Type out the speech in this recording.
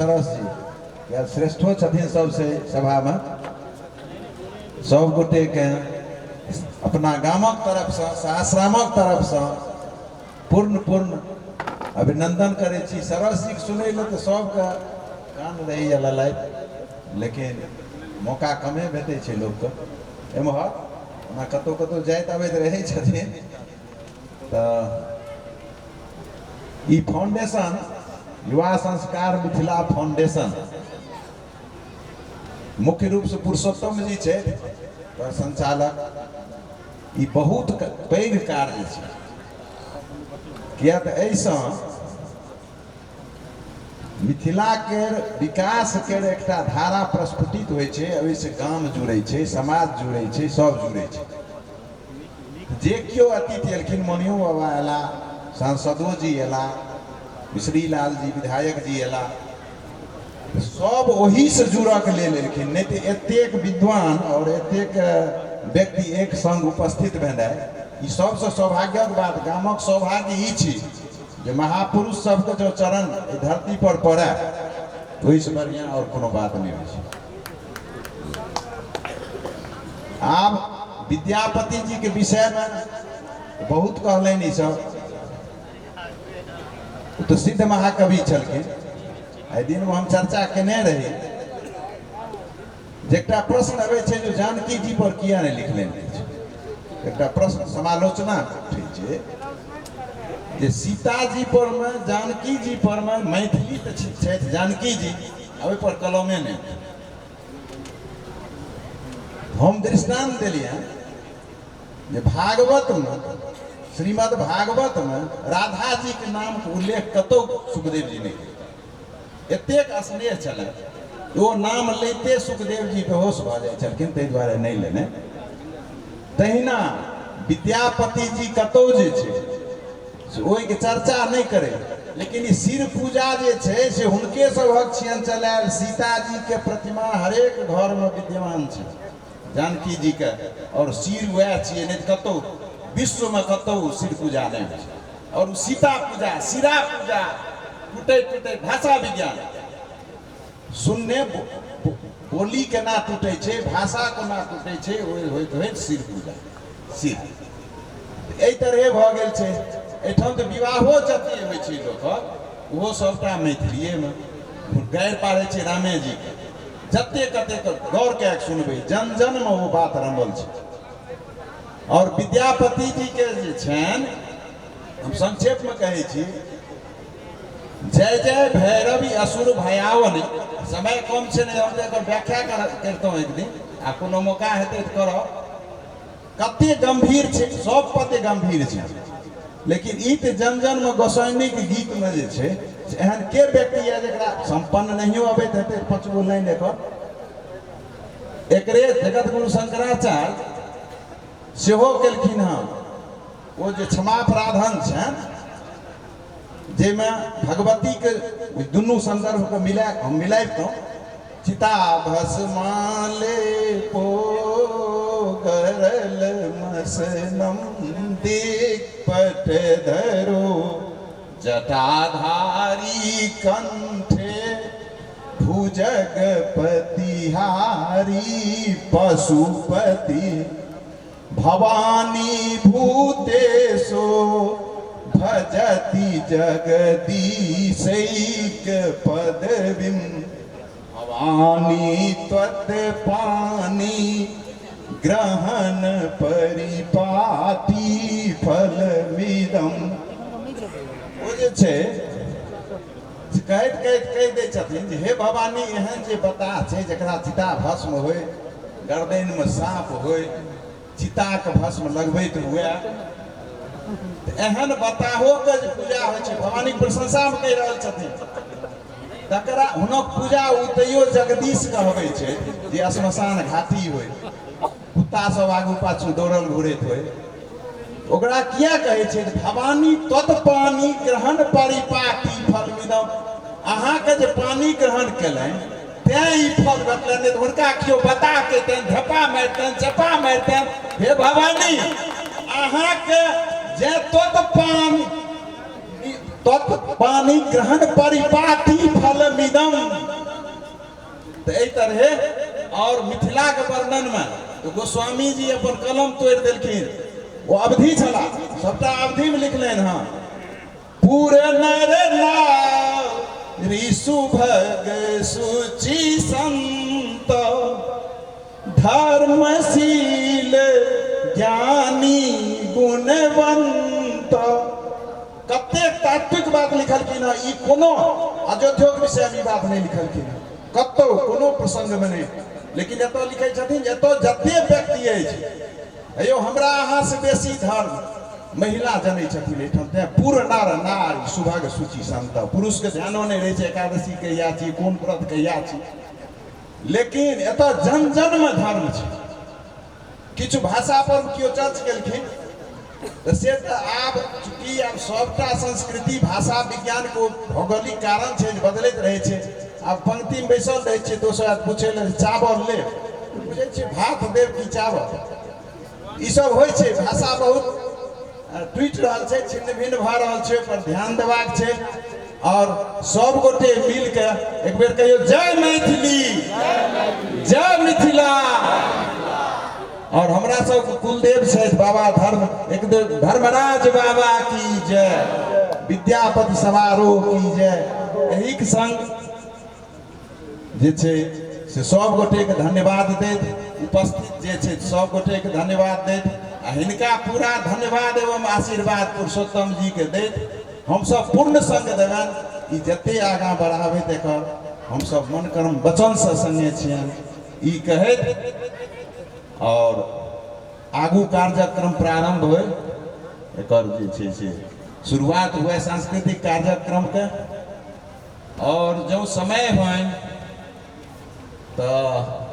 सरस जी या श्रेष्ठो छथिन सबसे सभामे। सब गोटेके अपना गामक तरफसँ, सहस्रामक तरफसँ पूर्ण पूर्ण अभिनंदन करै छी। सरस जीके सुनै लए तऽ सबके कान रहैए ललाइत, लेकिन मौका कमे भेटै छै लोकके। एम्हर ओना कतहु कतहु जाइत अबैत रहै छथिन। तऽ ई फाउंडेशन युवा संस्कार मिथिला फाउंडेशन मुख्य रूप से पुरुषोत्तम जी छथि पर संचालक। ई बहुत पैघ कार्य छै, किया तऽ एहिसँ मिथिला के विकास के एकटा धारा प्रस्फुटित होइ छै। ओहिसँ गाम जुड़ै छै, समाज जुड़ै छै, सब जुड़ै छै। जे केओ अतिथि एलखिन, मनियो बाबा अयला, सांसदो जी अयला, मिश्री लाल जी विधायक जी अयला, सब ओहिसँ जुड़ऽके लेल एलखिन। नहि तऽ एतेक विद्वान आओर एतेक व्यक्ति एक संग उपस्थित भेनाइ ई सबसँ सौभाग्यक बात। गामक सौभाग्य ई छी जे महापुरुष सबके जो चरण एहि धरती पर पड़य, ओहिसँ बढ़िआँ आओर कोनो बात नहि होइ छै। आब विद्यापति जी के विषय में बहुत कहलनि ई सब, ओ तऽ सिद्ध महाकवि छलखिन। एहि दिन में हम चर्चा केने रही जे एकटा प्रश्न अबै छै जे जानकी जी पर किया नहि लिखलनि किछु। एकटा प्रश्न समालोचना उठै छै जे सीताजी पर में, जानकी जी पर में, मैथिली तऽ छथि जानकी जी, आ ओहि पर कलमे नहि। हम दृष्टांत देलियै जे भागवत में, श्रीमद् भागवत में राधा जी के नाम के उल्लेख कतौ सुखदेव जी नहि केलखिन। एतेक स्नेह छलै ओ नाम लैते सुखदेव जी बेहोश भऽ जाइ छलखिन, ताहि दुआरे नहि लेने। तहिना विद्यापति जी कतौ जे छै से ओहिके चर्चा नहि करै, लेकिन ई शिर पूजा जे छै से हुनके सभक छियनि चलायल। सीताजीके प्रतिमा हरेक घरमे विद्यमान छै जानकी जीके, आओर शिर वएह छियै, नहि तऽ कतौ विश्वमे कतौ शिर पूजा नहि होइ छै। आओर सीता पूजा, शिरा पूजा टूटै टूटै भाषा विज्ञान सुनने बोली केना टूटै छै, भाषा कोना टूटै छै, ओहि होइत होइत शिर पूजा शिर एहि तरहे भऽ गेल छै। एहिठाम तऽ विवाहो जते होइ छै लोकक, ओहो सबटा मैथिलीएमे गारि पाड़ै छै रामे जीके। जते कतेक गौर कए कऽ सुनबै, जन जनमे ओ बात रमल छै। आओर विद्यापति जीके जे छनि, हम संक्षेपमे कहै छी, जय जय भैरवी असुर भयावन। समय कम छै, नहि हम तऽ एकर व्याख्या करितहुँ एक दिन, आ कोनो मौका हेतै तऽ करब। कते गंभीर छै, सब पते गंभीर छै, लेकिन ई तऽ जन जनमे गोसाइनीक गीतमे जे छै से एहन के व्यक्ति यऽ जकरा सम्पन्न नहियो अबैत हेतै पाँच गो लाइन एकर। एकरे जगत गुरु शंकराचार्य सेहो केलखिन हँ। ओ जे क्षमापराधन छनि, जाहिमे भगवतीके दुनू सन्दर्भके मिला हम मिलाबितहुँ, चिता भस्माले पो गरल मसनम दिक्पट धरो जटाधारी कंठे भुजग पतिहारी पशुपति भवानी भूतेशो भजति जगदीशैक पदवीं भवानी त्वत् पानी ग्रहण परिपाटी फलमिदम। ओ जे छै कहैत कहैत कहि दै छथिन जे हे भवानी, एहन जे बताह छै जकरा चिता भस्म होय, गर्दनिमे साँप होय, चिताके भस्म लगबैत हुए, एहन बताहोके जे पूजा होइ छै, भवानीके प्रशंसामे कहि रहल छथिन, तकरा हुनक पूजा ओ तैयो जगदीश कहबै छै जे श्मशान घाटी होइ, कुत्ता सब आगू पाछू दौड़ल घुरैत होइ, ओकरा किया कहै छै भवानी तत् पानी ग्रहण परिपाटी फलमिदम। अहाँके जे पानी ग्रहण केलनि तें ई फल भेटलनि, नहि तऽ हुनका केओ बता कहितनि, धप्पा मारितनि, चपा मारितनि। हे भवानी, अहाँके जे तत् पानी तत्पानि ग्रहण परिपाटी फलमिदम। तऽ एहि तरहे और मिथिलाके वर्णनमे तऽ गोस्वामी जी अपन कलम तोड़ि देलखिन। ओ अवधि छलाह, सबटा अवधिमे लिखलनि हँ। पूरे नर नारी सुभग सुचि संत धर्मशील ज्ञानी गुणवंत। कतेक तात्विक बात लिखलखिन हँ। ई कोनो अयोध्योके विषयमे ई बात नहि लिखलखिन हँ, कतहु कोनो प्रसंगमे नहि। लेकिन एतऽ लिखै छथिन जे एतऽ जते व्यक्ति अछि, यौ हमरा अहाँसँ बेसी धर्म महिला जनै छथिन एहिठाम, तेँ पूर नर नारी सुभग सूची संत। पुरुषके ध्यानो नहि रहै छै एकादशी कहिया छी, कोन व्रत कहिया छी, लेकिन एतऽ जन जनमे धर्म छै। किछु भाषा पर केओ चर्च केलखिन तऽ से तऽ आब चूँकि आब सबटा संस्कृति भाषा विज्ञानके भौगोलिक कारण छै जे बदलैत रहै छै। आब पंक्तिमे बैसल रहै छियै, दोसर आदमी पूछै लए चावल लेब, बुझै छियै भात देब कि चावल, ई सब होइ छै। भाषा बहुत टूटि रहल छै, छिन्न भिन्न भऽ रहल छै, पर ध्यान देबाक छै। और सब गोटे मिल के एक बेर कहियो जय मैथिली, जय मिथिला। और हमरा सबके कुलदेव छथि बाबा धर्म, एक देव धर्मराज बाबा की जय, विद्यापति समारोह की जय। एही के संग जे छै से सब गोटेके धन्यवाद दैत, उपस्थित जे छै सब गोटेके धन्यवाद दैत, आ हिनका पूरा धन्यवाद एवं आशीर्वाद पुरुषोत्तम जी के दैत हमसब पूर्ण संग देबनि। ई जते आगाँ बढ़ाबैत एकर हमसब मन कर्म वचनसँ संगे छियनि, ई कहैत और आगू कार्यक्रम प्रारंभ होय, एकर जे छै से शुरुआत हुए सांस्कृतिक कार्यक्रमके। और जँ समय होइन तऽ